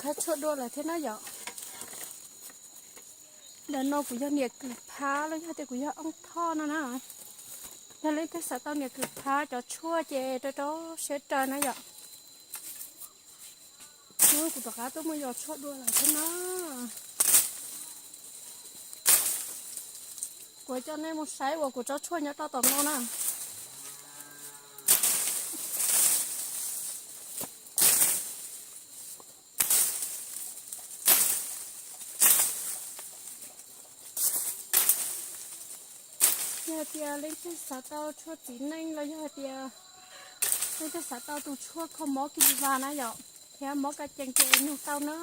Khawb tshuaj dua lawm thiab na yom. Ntawm no kuv yog niam kws phav los yog tias kuv yog oob thoj no na. Yog leej twg xav tau niam kws phav cov tshuaj ces rau rau siab raws na yom. Kuv rov qab tuaj mus yos tshuaj dua lawm thiab na. Kuv coj nej mus saib uas kuv tsob tshuaj nyob rau tom no na. Yog hais tias leej twg xav tau tshuaj txiv neej los yog hais tias leej twg xav tau tus tshuaj kho mob kis lis vas na yom, thiab mob kab cees ces nug tau na.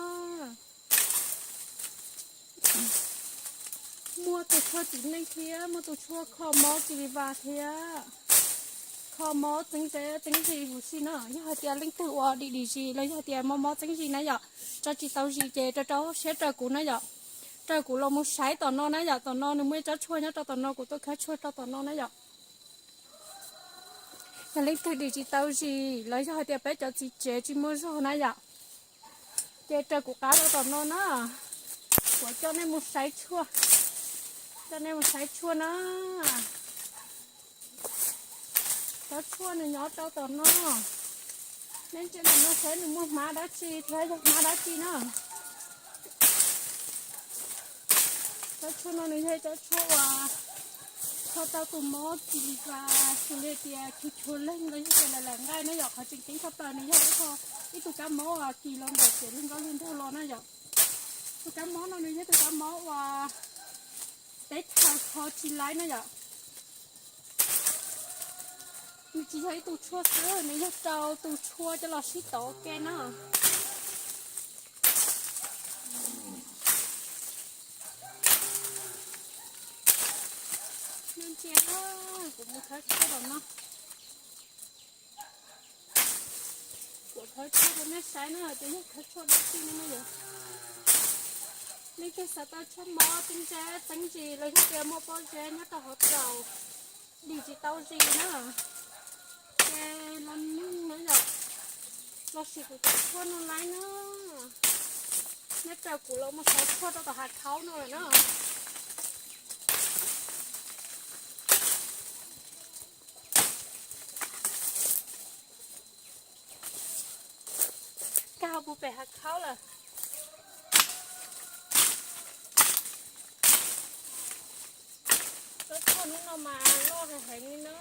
Muaj tus tshuaj txiv neej thiab muaj tus tshuaj kho mob kis lis vas thiab kho mob txeeb zeb txeeb zis huv si na. Yog hais tias leej twg ua dim dim zis los yog tias mob mob txeeb zis na yom, tso tsis tau zis ces rau rau siab raws kuv na yom. Raws kuv los mus saib tom no na yom, tom no nws muaj ib tsob tshuaj nyob rau tom no, kuv tuaj khawb tshuaj rau tom no na yom. Yog leej twg dim tsis tau zis los yog hais tias peb cov txiv tsev tsis muaj zog na yom, ces raws kuv qab rau tom no na. Kuv coj nej mus saib tshuaj, coj nej mus saib tshuaj na. Cov tshuaj nws nyob rau tom no. Nej ntsia ntawm no seb nws muaj hmab dab tsi thiab yog hmab dab tsi na. Cov tshuaj no nws yog cov tshuaj uas kho tau tus mob kis lis vas, xws li tias khi chua leeg los yog tias lawv lam nqaij na yom. Qhov tseem ceeb tshaj plaws nws yog ib qho, ib tug kab mob uas kis los ntawm cev lug nkauj lug nraug los na yom. Tus kab mob no nws yog tus kab mob uas teb chaws kho tsis laib na yom. Nws tsis yog ib tug tshuaj xwb, nws yog rau tus tshuaj coj los sib tov ua ke na. Nej ntsia na, kuv mus khawb tshuaj tom no. Kuv khawb tshuaj rau nej saib na, ces yog khawb tshuaj dab tsi no na yom. Leej twg xav tau tshuaj mob txeeb zeb txeeb zis los yog tias muaj pob zeb nyob rau hauv txaus, dim tsis tau zis na, ces los nug na yom, los sim kuv cov tshuaj no laib na. Nej raws kuv los mus xauv tshuaj rau tom hav khaub no lawm na. Kag puag pem hav khaub lawm. Cov tshuaj hnub no mas loj heev heev li na.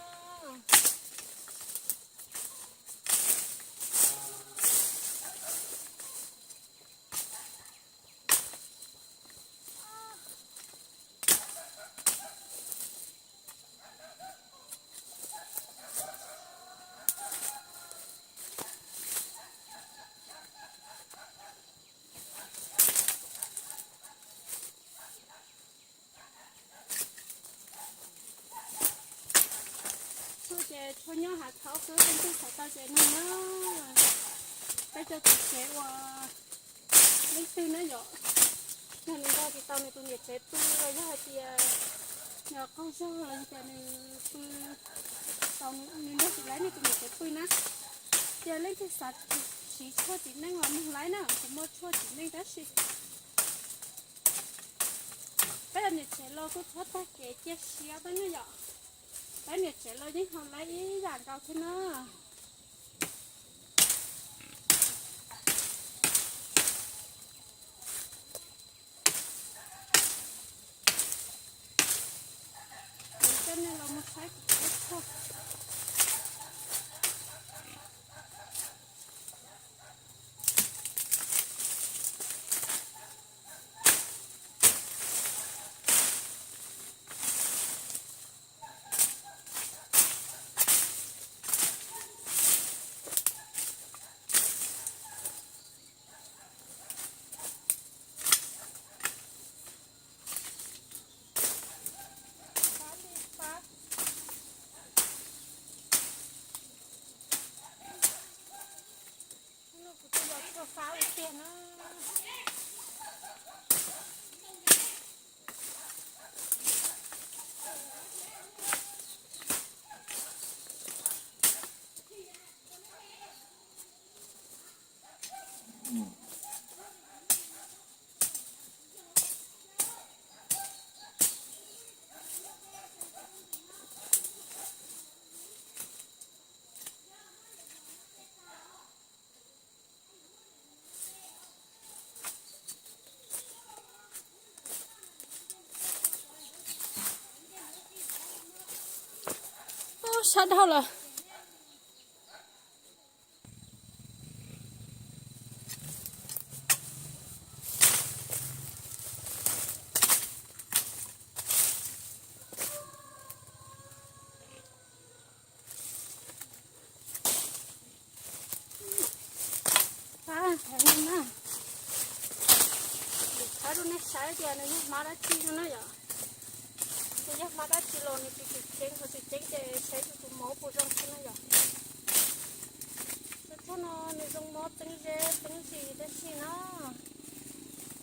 Tshuaj ces tshuaj nyob hav khaub xwb, leej twg xav tau ces nug na. Peb cov txiv tsev uas leej twg na yom, yog nws nrog tsis tau nws tus niam tsev pw los yog hais tias nws qaug zog los yog tias nws pw tau, nws nrog tsis laib nws tus niam tsev pw na, ces leej twg xav siv tshuaj txiv neej los nug laib na, kuv muaj tshuaj txiv neej tab sis peb niam tsev los kuj txhob tag kev cia siab peb ne yom. Peb niam tsev los yeej haus laib ib yam nkaus thiab na. Kuv coj nej los mus saib kuv khawb tshuaj. Tshaj dhau lawm. Heev na. Thaij rau nej saib tias nws yog hmab dab tsi no na yom. Nws yog hmab dab tsi los nws tsis tseem ceeb, ho tseem ceeb ces saib tus mob puas zoo xwb na yom. Tus tshuaj no nws zoo mob txeeb zeb txeeb zis tab sis na,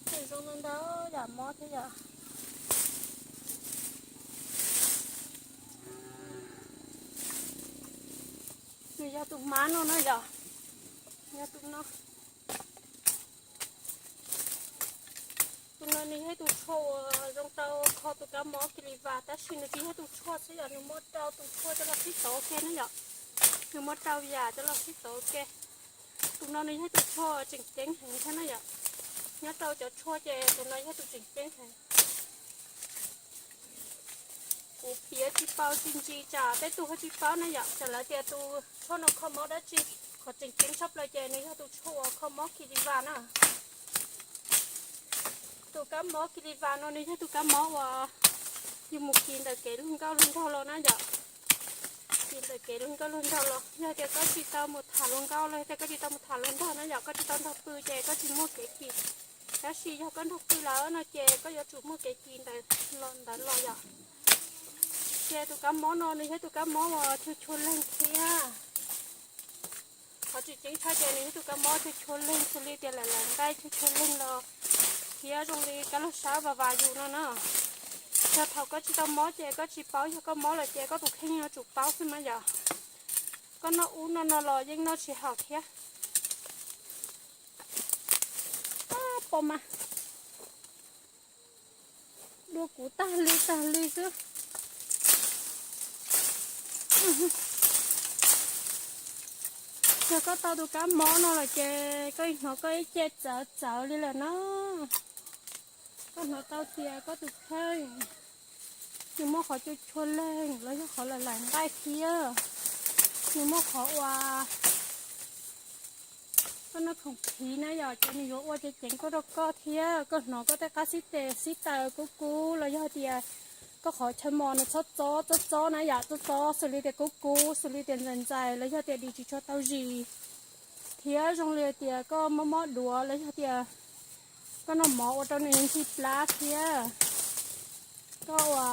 nws zoo ntau ntau yam mob thiab yom. Nws yog tus hmab no na yom. Yog tus no. Tus no nws yog ib tus tshuaj uas zoo rau kho tus kab mob kis lis vas, tab sis nws tsis yog tus tshuaj xwb yom, nws muaj rau tus tshuaj coj los sib txawv ua ke na yom. Nws muaj rau yam coj los sib txawv ua ke. Tus no nws yog tus tshuaj tseem ceeb heev thiab na yom. Nyob rau cov tshuaj ces tus no yog tus tseem ceeb heev. Kuv piav tsis paub tsis ntsis tsam tej tug ho tsis paub na yom, tsam lawv tias tus tshuaj no kho mob dab tsi. Qhov tseem ceeb tshaj plaws ces nws yog tus tshuaj uas kho mob kis lis vas na. Tus kab mob kis lis vas no nws yog tus kab mob uas yus mus kis ntawm kev luag nkauj luag nraug los na yom. Kis ntawm kev luag nkauj luag nraug los yog tias koj tsis tau mus tham luag nkauj los yog tias koj tsis tau mus tham luag nraug na yom, koj tsis tau nrog pw ces koj tsis muaj kev kis. Tab sis yog koj nrog pw lawm no ces koj yuav tsum muaj kev kis ntawd los yom. Ces tus kab mob no nws yog tus kab mob uas chua chua leeg thiab. Qhov tseem ceeb tshaj ces nws yog tus kab mob chua chua leeg, xws li tias lawv lawv nqaij chua chua leeg los thiab zoo li kab laug sab vas vas yus no na. Yog thaum koj tsis tau mob ces koj tsis paub, yog koj mob lawm ces koj tus kheej yuav tsum paub xwb mas yom. Koj noj ub noj no los yeej noj tsis haum thiab. Pom mas dua kuv tag li tag li xwb. Yog koj tau tus kab mob no lawm ces koj hnov koj ib ce txawv txawv li lawm na. Koj hnov tau tias koj tus kheej nws muaj qhov chua chua leeg los yog qhov lawv lawv nqaij thiab, nws muaj qhov uas koj noj khoom phiv na yom, ces nws yuav ua ceev ceev koj rau koj thiab. Koj hnov koj tej qab xib tes xib taws kub kub los yog tias koj qhov chaw mos nws txhob txob txob txob na yom, txob txob xws li tias kub kub, xws li tias ntxais ntxais los yog tias dim tsis tshua tau zis, thiab zoo li tias koj mob mob duav los yog tias koj noj mov ua rau nws ntxhi plab thiab. Koj ua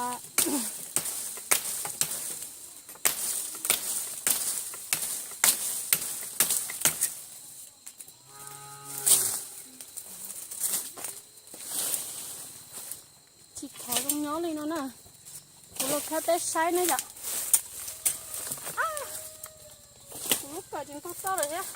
tsis thov zoo nyob li no na. Kuv los khawb peb saib na yom. Kuv lub kawm tseem tau txoj lawm thiab.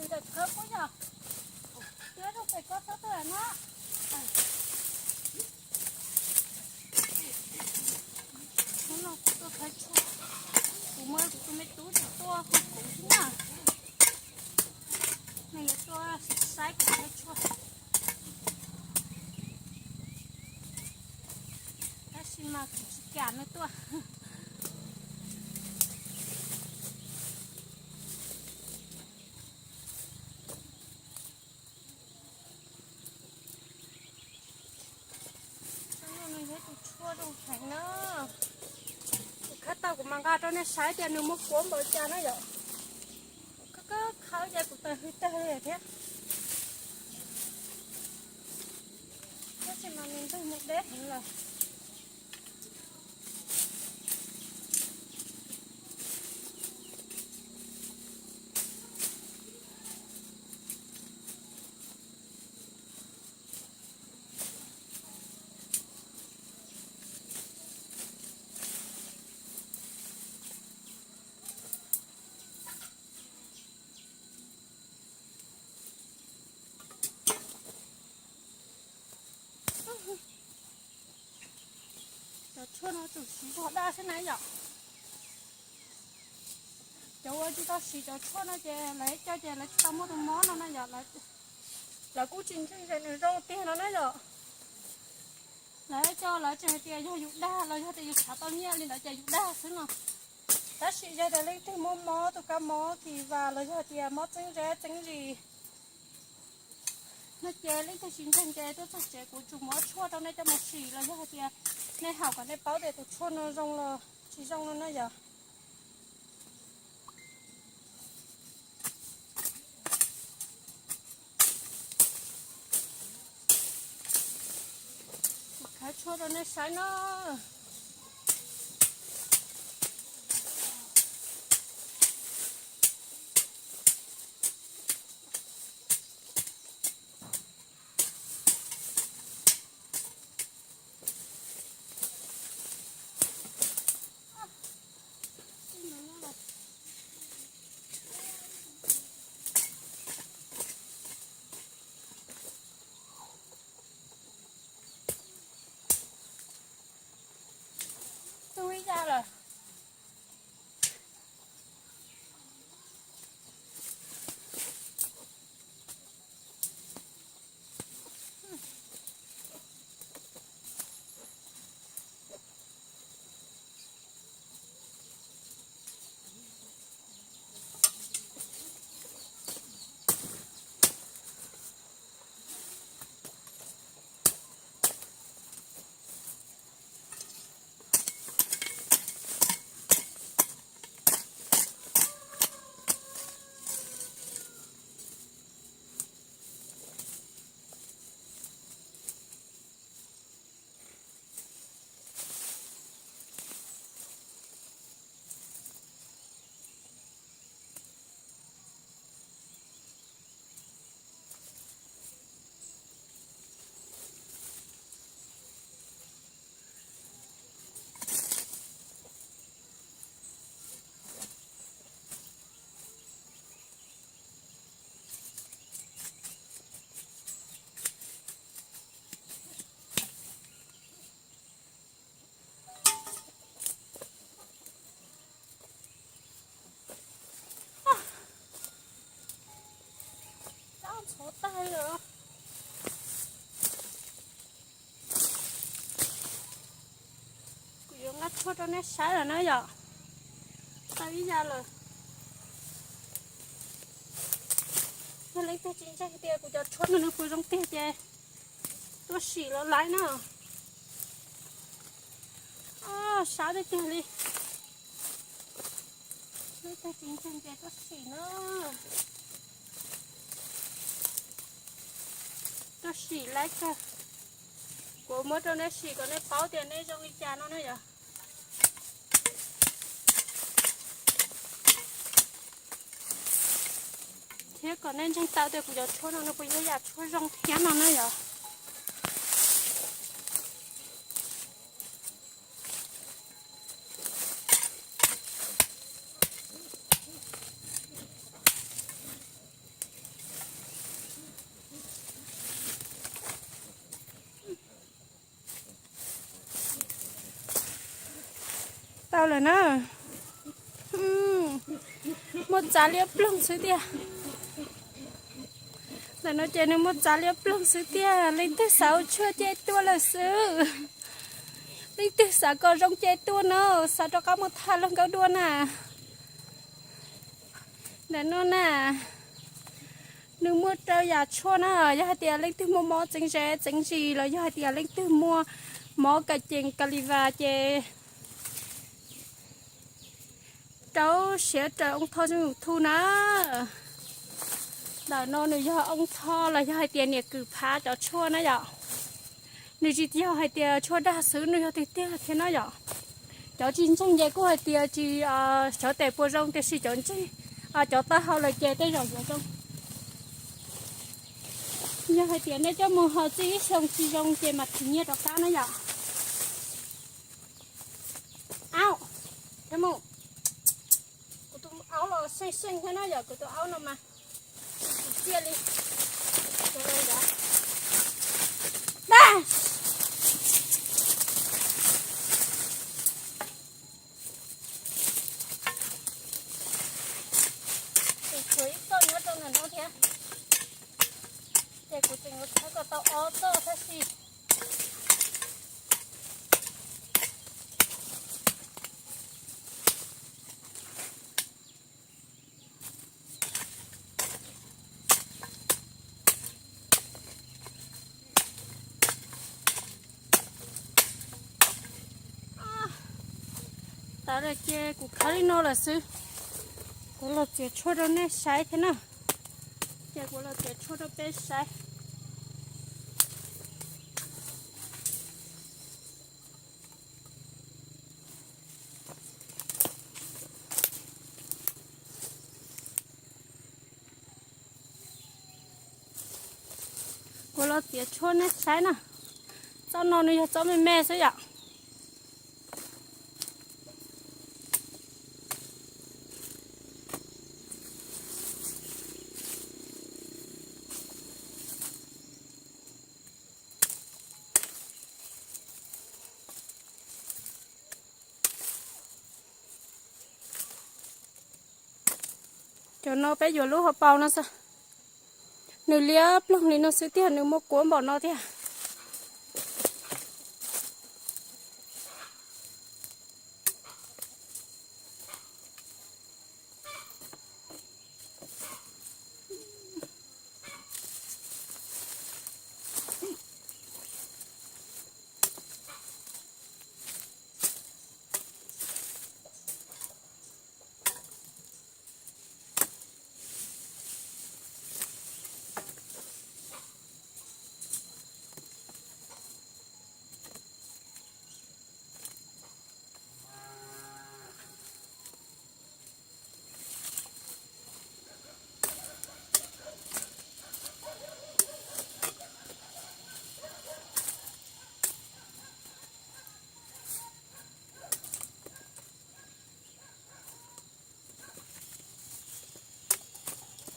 Ntawm khawb puab yog, twb rau pem koj txhob tuaj na. Hnub no kuv tuaj khawb tshuaj, kuv muab kuv tus me tub tsis tuaj hu kuv xwb na. Nws yuav tuaj saib kuv khawb tshuaj, tab sis mas kuv tsis kam nws tuaj. Nws yog tus tshuaj zoo heev na. Kuv khawb tau kuv mam nqa rau nej saib tias nws muaj kuab npaum cas na yom. Kuv khawb khawb ces kuv tawg hwj tawg li thiab. Tab sis mas nws ntog mus deb heev lawm. Tshuaj no tsum siv zog daj xwb na yom. Cov uas tsis tau siv cov tshuaj no ces lawv coj ces lawv tsis tau muaj tus mob no na yom. Lawv kuj tsis ntseeg tias nws zoo tiag no na yom. Lawv coj lawv tseem hais tias yog yus dag los yog tias yus tshav tau nyiaj li ntawd ces yus dag xwb no. Tab sis yog tias leej twg muaj mob tus kab mob kis vas los yog tias mob txeeb zeb txeeb zis no ces leej twg tsis ntseeg ces tuaj txog tsev kuv tsum muab tshuaj rau nej coj mus sim los yog hais tias nej haus kom nej paub tias tus tshuaj no zoo los tsis zoo no na yom. Kuv khawb tshuaj rau nej saib na. Tu ib zaj lawm. Ntxhov tag li os. Kuv yuav nqa tshuaj rau nej saib lawm na yom. Tau ib yam lawm. Yog leej twg tsis ntseeg tias kuv cov tshuaj no nws puas zoo tiag ces tuaj sim los laiv na. Sab tiag tiag li. Leej twg tsis ntseeg ces tuaj sim na. Tuaj sim laiv kawg. Kuv muab rau nej sim kom nej paub tias nej zoo li cas no na yom. Thiab kom nej ntseeg tau tias kuv cov tshuaj no nws puas yog yam tshuaj zoo thiab no na yom. Tau lawm na. Muaj txav liab ploog xwb tiag. Ntawm no ces nws muaj txav liab ploog xwb tiag, leej twg xav ua tshuaj ces tuaj lawm xwb. Leej twg xav kom zoo ces tuaj na, xav rov qab mus tham luag nkauj dua na. Ntawm no na, nws muaj rau yam tshuaj na, yog hais tias leej twg muaj mob txeeb zeb txeeb zis los yog hais tias leej twg muaj mob ka cees ka li vas ces rau siab raws oob tho zoo YouTube na. Ntawm no nws yog oob tho los yog hais tias niam kws phav cov tshuaj na yom. Nws tsis yog hais tias tshuaj dag xwb, nws yog tiag tiag thiab no yom. Cov tsis ntseeg ces kuj hais tias tsis, cov tes puas zoo, tiam sis cov ntseeg, cov taub hau lawm ces tej zaum yuav zoo. Yog hais tias nej coj mus haus txij ib xyoo tsis zoo ces mam thim nyiaj rov qab na yom. Aub, kuv tus aub los seej seej thiab no yom, kuv tus aub no mas tsis txiaj li. Dab. Hnub thiab, ces kuv tseem yuav tshawb kom tau ob txoj tab sis. Tawm lawm ces kuv khawb li no lawm xwb. Kuv los txiav tshuaj rau nej saib thiab na. Ces kuv los txiav tshuaj rau peb saib. Kuv los txiav tshuaj nej saib na. Txoj no nws yog txoj me me xwb yom. Cov no peb yuav lub hauv paus no xwb. Nws liab ploog li no xwb tiag, nws muaj kuab npaum no thiab.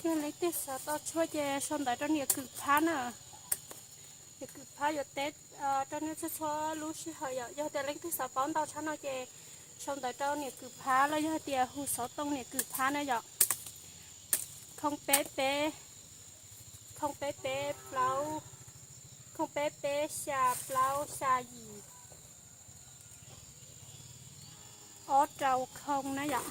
Yog leej twg xav tau tshuaj ces sau ntawv rau niam Kwm Phab na. Niam Kwm Phab yuav teb rau nej txhua txhua lub sij hawm yom. Yog tias leej twg xav paub ntau tshaj no ces sau ntawv rau niam Kwm Phab los yog tias hu xov tooj niam Kwm Phab na yom. Khoo peb peb, khoo peb peb plaub, khoo peb peb xya plaub xya yim ob rau khoo na yom.